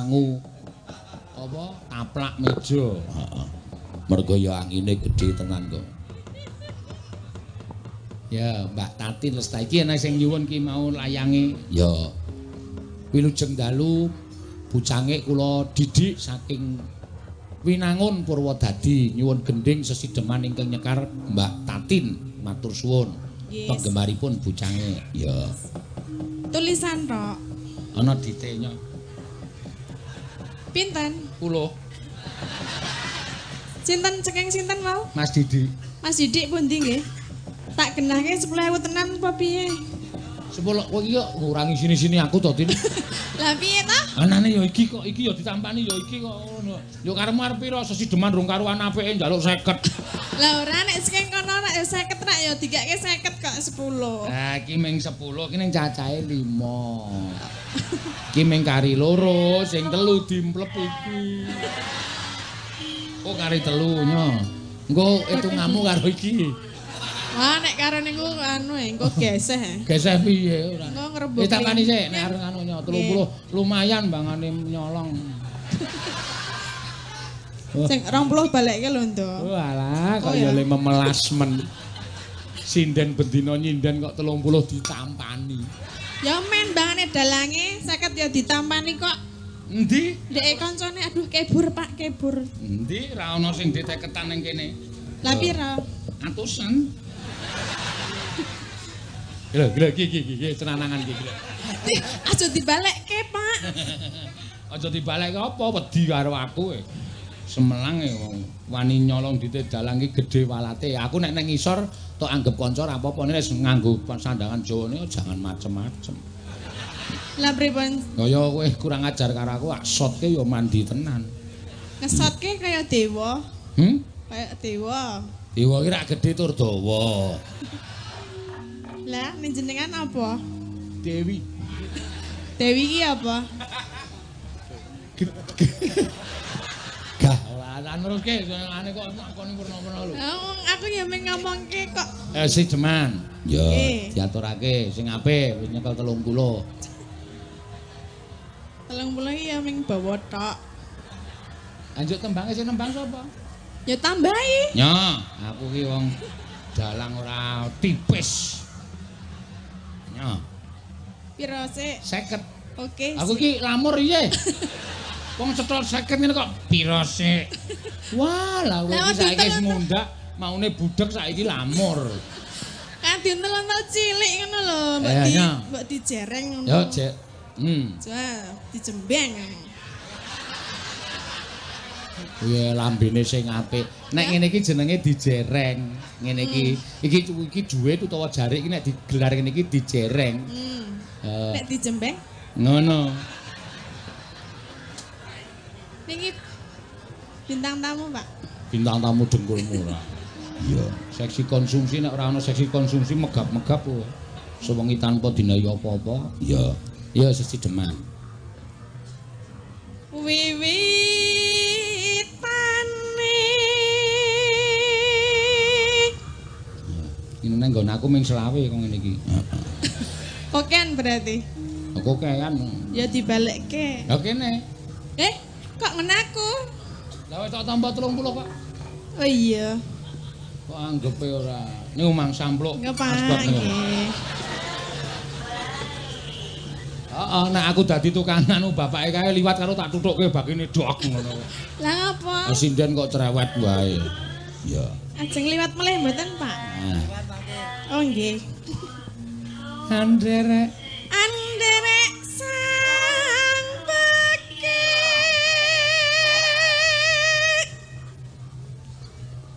Sangu apa taplak meja. Heeh. Mergo ya angine gedhe tenan kok. Ya, Mbak Tatin Lestari iki ana sing nyuwun ki mau layange. Ya. Wilujeng dalu bucange kula Didik saking Winangun Purwodadi nyuwun gendhing sesideman ingkang nyekar Mbak Tatin matur suwun. Yes. Penggemaripun bucange. Ya. Tulisan tok. Ana ditenya. Pinten? 10. Sinten cekeng sinten wau? Mas Didik. Mas Didik pundi nggih? Tak genahke 10.000 tenan apa piye? 10 kowe iki kok ngurangi sini-sini aku to, Tin. Lah piye ta? Anane ya iki kok, iki ya ditampani ya iki kok ngono. Ya karepmu arep pira sesideman rung karuan apike njaluk 50. Lah ora nek sing kono nek 50 rak ya dikake 50 kok 10. Lah iki ming 10, iki ning cacahe 5. Iki ming kari loro, sing telu dimplep iki. Oh kari telu nyo. Engko hitunganmu karo iki. Wah nek karo niku anu engko geseh. Geseh piye ora? Engko ngrebuk. Tampani sik nek arep anu nyo 30 lumayan bangane nyolong. Sing 20 balekke lho, Nduk. Walah, kok ya le memelas men. Sinden bendina nyinden kok 30 ditampani. Ya men bangane dalange 50 ya ditampani kok. Endi? Ndeke kancane aduh kebur Pak, kebur. Endi ra ono sing diteketan ning kene. Lah pira? Atusan. Lho, lho iki iki iki cenanangan iki. Aja dibalekke, Pak. Aja dibalekke apa wedi karo aku e. Semelang e wong wani nyolong dite dalang iki gedhe walate. Aku nek nang ngisor tok anggep kanca ora apa-apa nek nganggo sandangan Jawane jangan macem-macem. Lah pripun? Kaya kowe kurang ajar karo aku, sotke ya mandi tenan. Ngesotke kaya dewa. Hmm? Kaya dewa. Dewa iki rak gedhe tur dawa. Lah, jenengan apa? Dewi. Dewi iki apa? Gah, ora neruske senengane kok nakoni werna-werna lho. Lah aku ya mung ngomongke kok. Si Jeman. Ya, diaturake sing apik wis nyekel 30. 30 iki ya mung bawa tok. Lanjut tembange sing nembang sapa? Ya tambahi. Nyo, aku ki wong dalang ora tipis. Nyo. Piro sik? 50. Oke. Aku ki lamur piye? Wong cetol 50 ngene kok piro sik? Wah, lah kowe iki saiki wis mundhak, maune budhek saiki lamur. Kan dientel-entel cilik ngono lho, mbok dijereng ngono. Yo, Jek. Dijembeng. Iya, lambene sing apik. Nek ngene iki jenenge dijereng. Ngene iki, iki dhuwit utawa jarik iki nek digelar ngene iki dijereng. Nek dijembeng? Ngono. Niki bintang tamu, Pak. Bintang tamu dengkulmu ora. Iya, seksi konsumsi nek ora ana seksi konsumsi megap-megap kowe. Sewengi tanpa dinayi apa-apa. Iya. Iya, sesi Deman. Wiwitane Ini nang nggon aku ming 25 kok ngene iki. Heeh. Kokean berarti. Kokean. Ya dibalekke. Lah kene. Kok ngene aku? Lah wis tak tambah 30 kok. Oh iya. Kok anggepe ora. Niku mang sampluk. Nggih, Pak. Nggih. Heeh, nek aku dadi tukang anu bapake kae liwat karo tak tuthukke bakine dok ngono. Lah ngapa? Sinden kok cerewet wae. Ya. Ajeng liwat melih mboten, Pak? Nah. Oh nggih. Anderek anderek sang pekik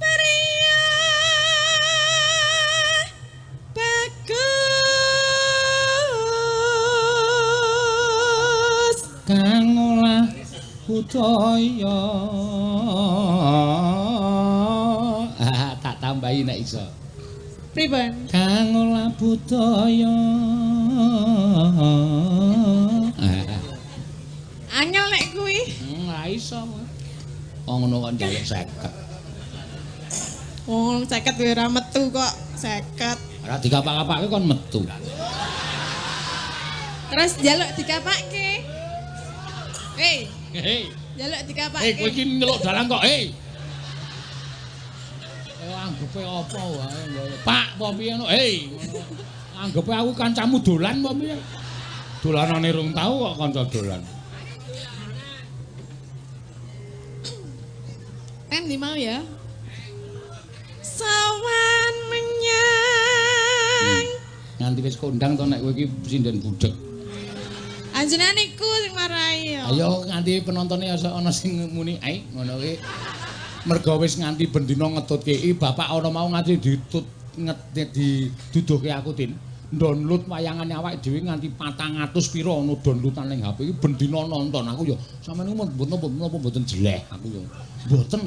pria bagus kang olah budaya. Ah, tak tambahi nek iso. Pripun? Kang olah budaya. Angel nek kuwi. Ora iso. Wong ngono kok njaluk 50. Wong 50 kuwi ora metu kok, 50. Ora dikapak-kapake kon metu. Terus njaluk dikapake. Hei. Hei. Njaluk dikapake. Hei, kowe iki nyeluk dalang kok, hei. Anggepe apa wae. Pak, apa piye ngono? Hei. Anggepe aku kancamu dolan apa piye? Dolanane rung tau kok kanca dolan. Kan ndi mau ya? Sawan menyang. Nganti wis kondang to nek kowe iki sinden budheg. Anjenengan iku sing marai ya. Ayo nganti penontone ana sing muni ai ngono kuwi. Mergo wis nganti bendina ngetutke iki bapak ana mau nganti ditut diduduhke aku Tin. Download wayangane awake dhewe nganti 400 pira ana downloadan ning HP iki bendina nonton aku ya sampeyan niku mboten napa mboten jeleh aku ya. Mboten.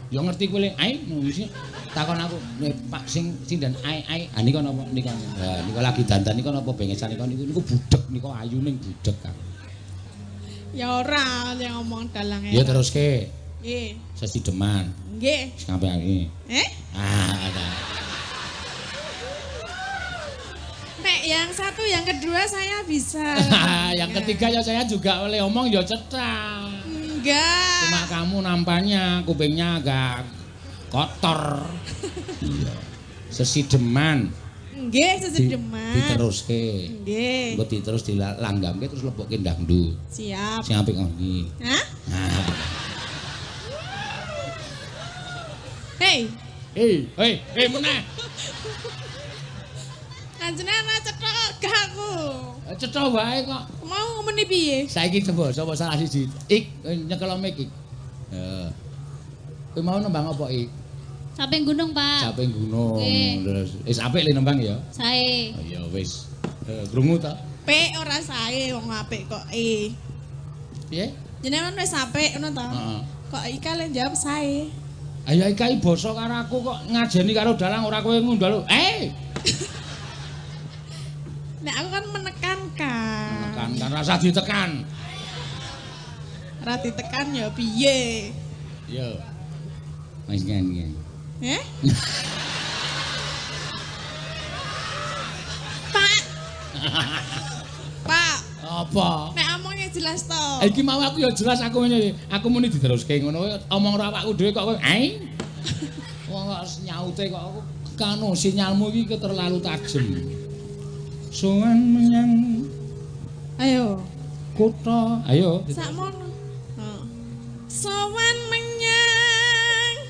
Ya ngerti kowe le ai ngono takon aku Pak sing sinden ai ai ha nika napa nika. Ha nika lagi dandan nika napa bengesan nika niku niku budheg nika ayune budheg Kang. Ya ora sing ngomong dalange. Ya teruske. Nggih. Sesideman. Nggih. Sampai iki. Eh? Ah, ada. Nek yang satu, yang kedua saya bisa. Yang ketiga ya saya juga oleh omong ya cetak. Enggak. Cuma kamu nampaknya kupingnya agak kotor. Iya. Sesideman. Nggih, sesideman. Diteruske. Nggih. Engko diterus dilanggamke terus lebokke dangdut. Siap. Sing apik ngono iki. Hah? Nah. Hei. Hei, hei, hei meneh. Anjenengan ora cetha gak aku. Cetha wae kok. Mau ngomeni piye? Saiki coba sapa salah siji. Ik nyekel mic ik. Heeh. Kowe mau nembang apa ik? Caping gunung, Pak. Caping gunung. Terus wis apik le nembang ya? Sae. Oh ya wis. Krungu ta? P ora sae wong apik kok e. Piye? Jenengan wis apik ngono ta? Heeh. Kok Ika le jawab sae. Ayo Ika iki basa karo aku kok ngajeni karo dalang ora kowe ngundal. Eh. Nek aku kan menekankan. Menekankan rasa ditekan. Ora ditekan ya piye? Yo. Wis ngene. Eh? Pak. Pak. Apa? Nek omongnya jelas to. Iki mau aku ya jelas aku ngene. Aku muni diteruske ngono omong ora awakku dhewe kok kowe. Ai. Wong kok nyaute kok aku kano sinyalmu iki terlalu tajem. Sowan menyang ayo kutha. Ayo. Sakmono. Heeh. Sowan menyang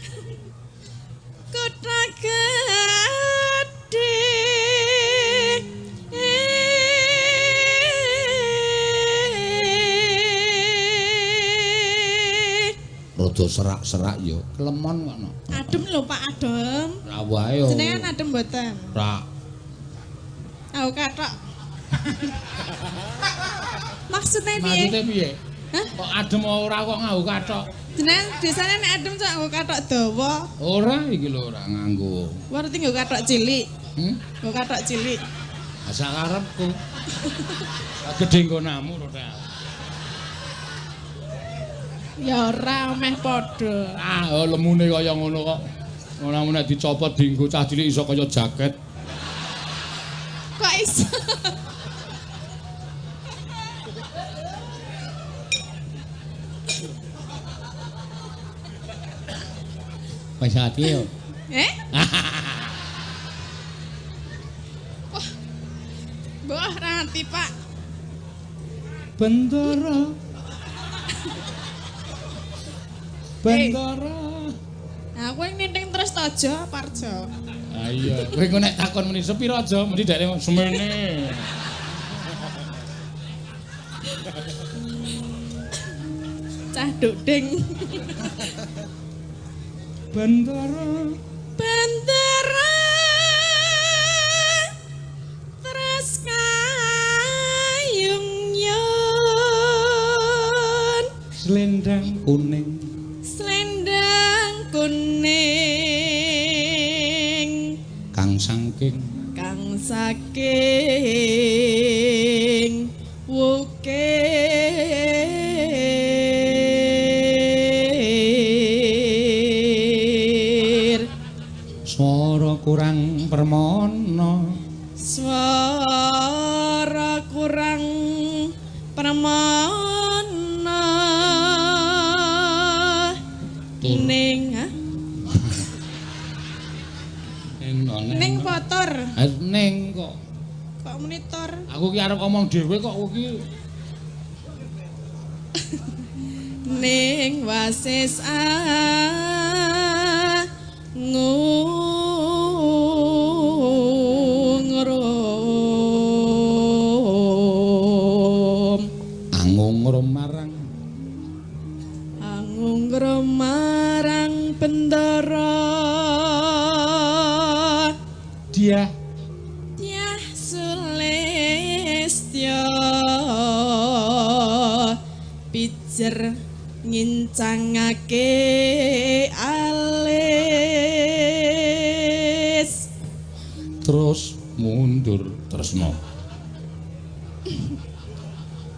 kutha gedhe. Rada serak-serak ya, kelemon kok no. Adem lho Pak, adem. Ra wae yo. Jenengan adem mboten? Ra. Aku kathok. Maksudnya piye? Maksudnya piye? Hah? Kok adem ora kok nganggo kathok? Jenengan biasane nek adem kok nganggo kathok dawa. Ora iki lho ora nganggo. Berarti nganggo kathok cilik. Hmm? Nganggo kathok cilik. Sak karepku. Gedhe nggonamu lho ta. Ya ora meh padha. Ah, lemune kaya ngono kok. Ngono nek dicopot dienggo cah cilik iso kaya jaket. Kok iso? Wis ati yo. Eh? Wah. Mbah ranti, Pak. Bendara. Bendara. Nah, kowe ninting terus to aja, Parjo. Ah iya, kowe engko nek takon muni sepiro aja, mesti dhek semene. Cah duding. Bendara. Bendara. Terus kayung yun. Selendang kuning. Selendang kuning. Kang saking kang saking wukir swara kurang permana, swara kurang permana. Tur. Ning, ha? Ning Ning potor. Ning kok. Kok muni tor? Aku ki arep ngomong dhewe kok kowe ki. Ning wasis angungrum. Angungrum marang angungrum marang bendara dia Dyah Sulistya pijer ngincangake alis terus mundur tresno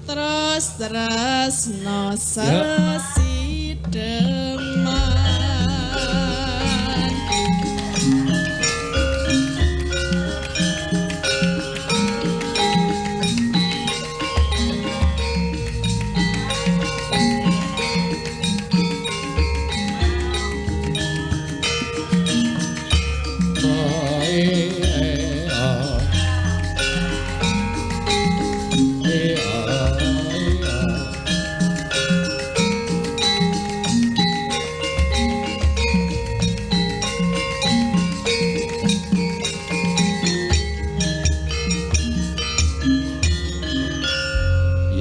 terus tresno sesideman.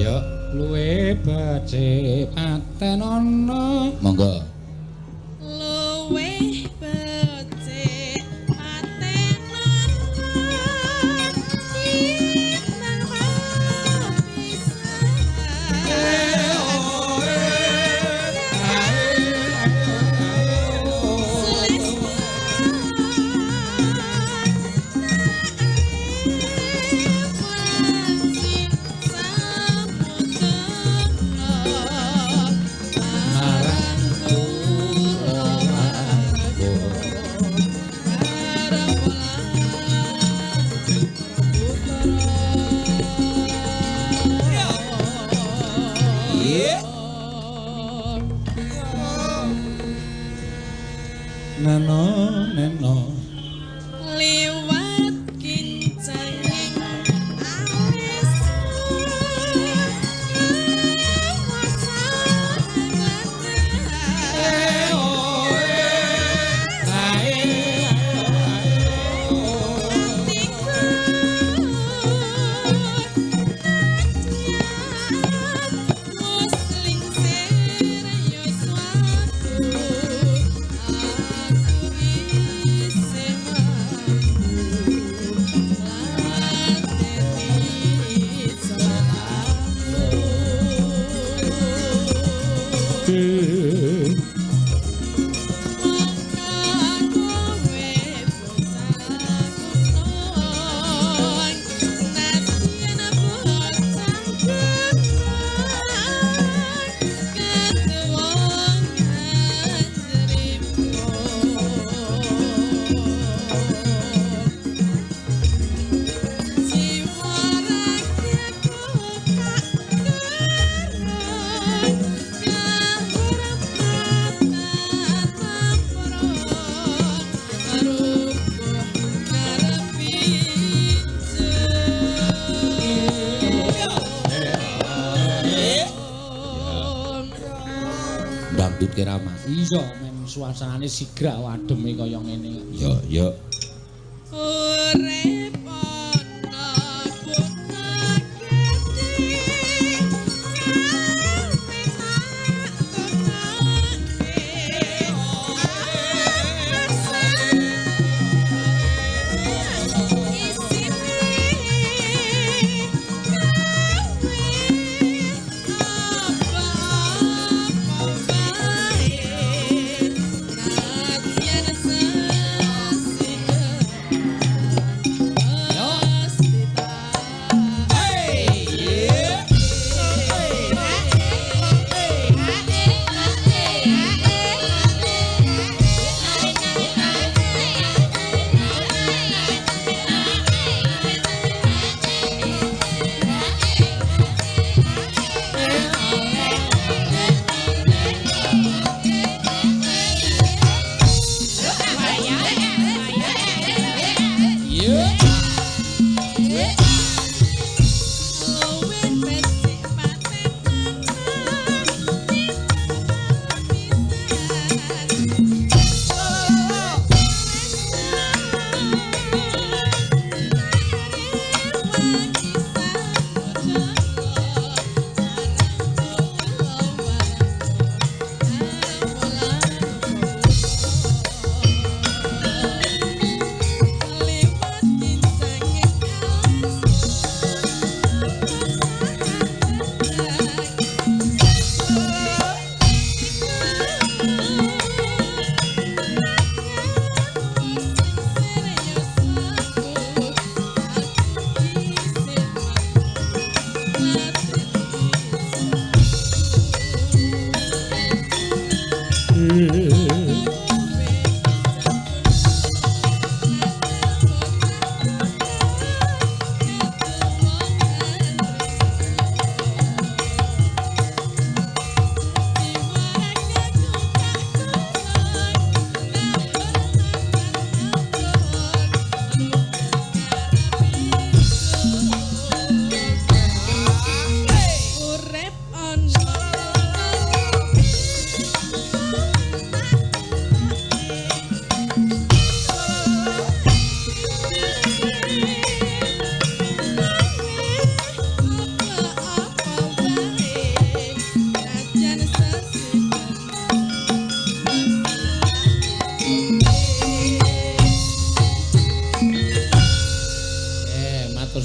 Ya luwe becik patenono. Monggo. Luwih becik patenono timbang pisan. Nano neno Liwat kincanging alis Dangdut kirama. Iya, men suasanane sigra ademe kaya ngene. Ya, ya. Urip ana kutha gedhe kawe tak tunake isine kawe apa-apa bae nadyan sesideman.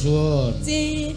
suwun. Nggih.